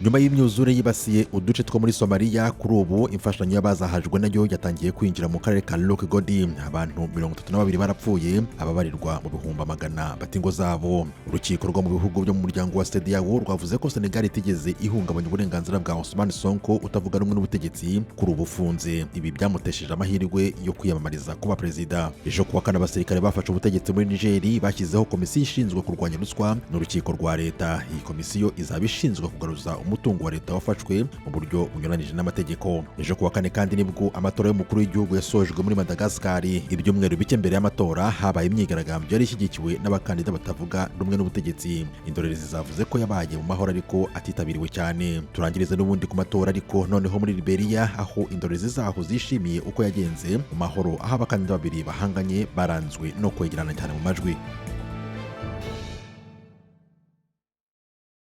Nyuma y'imyuzure yibasiye uduce two muri Somaliya, kuri ubu imfashanyo y'abazahajwe nayo yatangiye kwinjira mu karere ka Luke Godi. Abantu 32 barapfuye, ababarirwa mu bihumbi amagana bata ingo zabo. Urukiko rwo mu bihugu byo mu muryango wa CEDEAO rwavuze ko Senegal itigeze ihungabanya uburenganzira bwa Ousmane Sonko utavuga rumwe n'ubutegetsi kuri ubu ufunze. Ibi byamutesheje amahirwe yo kwiyamamariza kuba perezida. Ejo kuwa kane, abasirikare bafashe ubutegetsi muri Niger bashyizeho komisiyo ishinzwe kurwanya ruswa n'urukiko rwa leta. Iyi komisiyo izaba ishinzwe kugaruza umutungo wa leta wafashwe mu buryo bunyuranije n'amategeko. Ejo kuwa kane kandi nibwo amatora y'umukuru w'igihugu yasojwe muri Madagascar. Ibyumweru bike mbere y'amatora habaye imyigaragambyo yari ishyigikiwe n'abakandida batavuga rumwe n'ubutegetsi. Indorerezi zavuze ko yabaye mu mahoro ariko atitabiriwe cyane. Turangirize n'ubundi ku matora, ariko noneho muri Liberia, aho indorerezi zaho zishimiye uko yagenze mu mahoro, aho abakandida babiri bahanganye baranzwe no kwegerana cyane mu majwi.